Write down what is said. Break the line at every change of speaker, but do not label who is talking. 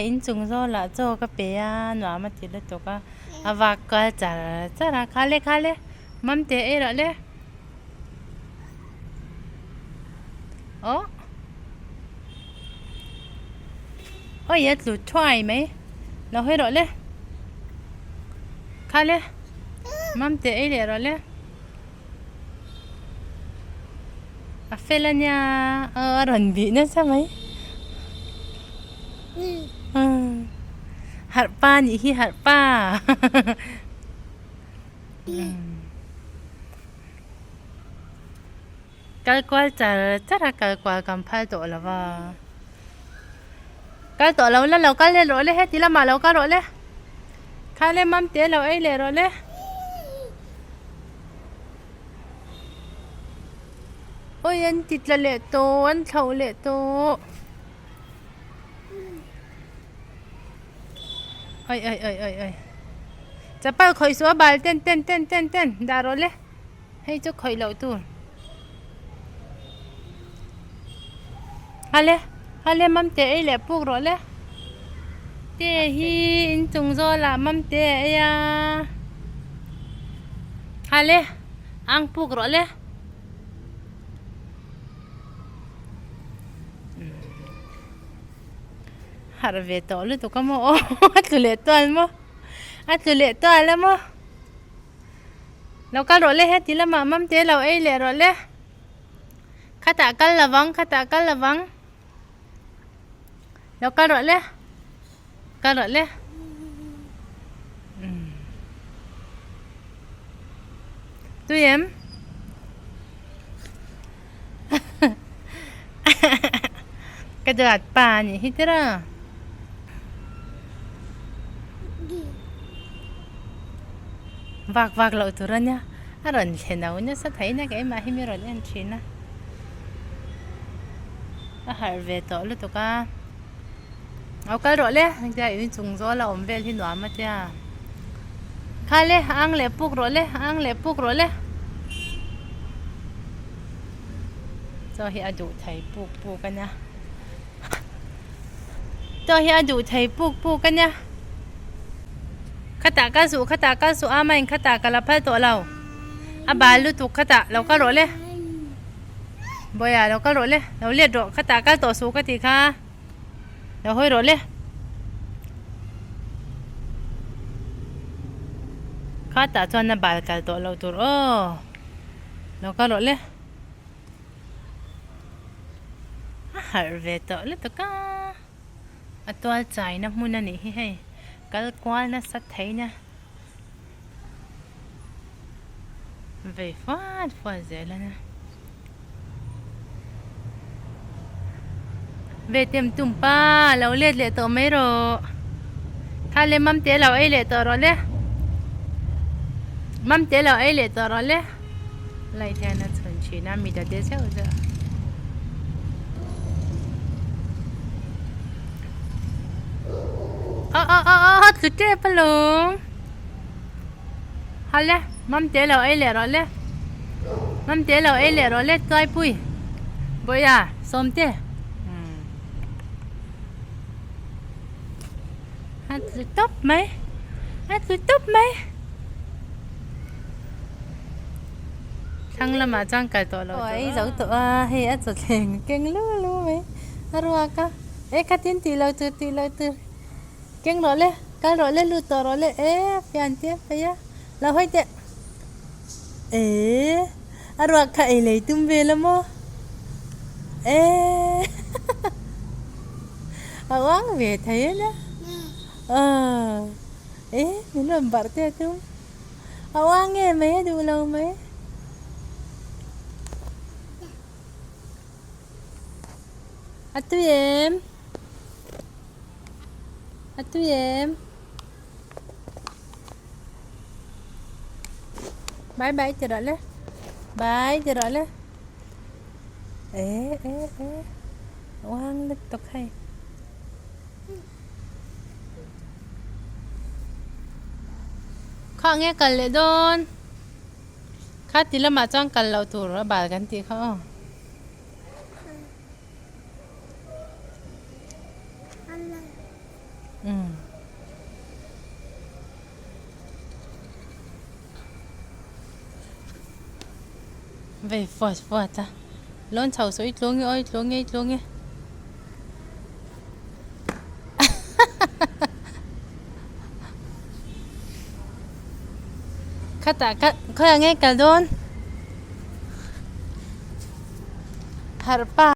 inchung zawlah chaw ka pe a nuam a ti lutuk a a vak kual char char a khale khale mamte ei rawh le aw awi a tlu thuai mai lo hawi rawh le khale mamte ei leh rawh le. A fel a nia aw a rawn bih nasa mai harh pa nih hi harh pa kal kual char char a kal kual kan phal tawh lo va kal tawh lo la lo kal leh rawh le heti lamah lo kal rawh le. Kha le mam te lo ei leh rawh le. Awi an ti tla leh tawh an thlauh leh tawh. Ai ai ai ai ai. Chapal khawih suh a bal ten ten ten ten ten dah rawh le. Hei chu khawih loh tur. Hale hale mamte ei leh puk rawh le. Te hi inchung zawlah mamte a ei a. Hale ang puk rawh le. Harh ve tawh lutuk a maw aw a tlu leh tual maw a tlu leh tual a maw. Lo kal rawh le heti lamah mamte lo ei leh rawh le. Khatah kal lovang khatah kal lovang. Lo kal rawh le kal rawh le. Tui em? Ka duat pa anih hi tiraw. Vak vak loh tur a nia a rawn thlen lo nasa thei na keimah hi mi rawn en thin a a harh ve tawh lutuk a lo kal rawh le engtia inchung zawl a awm vel hi nuam a tia kha le ang leh puk rawh le ang leh puk rawh le chaw hi a duh thei puk puk a nia. Chaw hi a duh thei puk puk a nia. Khatah kal suh khatah kal suh a main khatah ka la phal tawh lo. A bal lutuk khatah lo kal rawh le. Bawia lo kal rawh le lo let rawh khatah kal tawh suh ka tih kha lo hawi rawh le. Khatah chuan a bal kal tawh lo tur aw lo kal rawh le. A harh ve tawh lutuk a a tual chaina hmun a nih hi hei kal kual nasa theihna vei fuat fuat zel a nia ve tem tum pa lo let leh tawh mai rawh kha le mamte lo ei leh tawh rawh le mamte lo ei leh tawh rawh le. Light hian a chhun thin a mit a de zeuh zeuh a aw aw aw aw tlu tep alawm hale mamte lo ei leh rawh le mamte lo ei leh rawh le tuaipui bawihah sawmte a tlu tawp mai a tlu tawp mai. Thlang lamah chuan kal tawh lo tur a. Zo tawh a hei a chawthleng keng lu lu mai a ruak a e khatin tih loh tur tih loh tur keng rawh le kal rawh le lut tawh rawh le e a fian te a phei a lo hawi teh e a ruak kha ei lei tum vel a maw e a uang ve thei a nia aw e min rawn barh te a tum. A uang nge mai a duh lo mai. A tui em? A tui em? Bye bye ti rawh le. Bye ti rawh le. E e e. Uang lutuk hei. Khah nge kal leh dawn? Kha ti lamah chuan kal loh tur a bal kan tih kha aw. Umm. Vei fuat fuat a lawn chho saw i tluang e aw i tluang e i tluang e. Khatah kha khawiah nge kal dawn? Harh pa.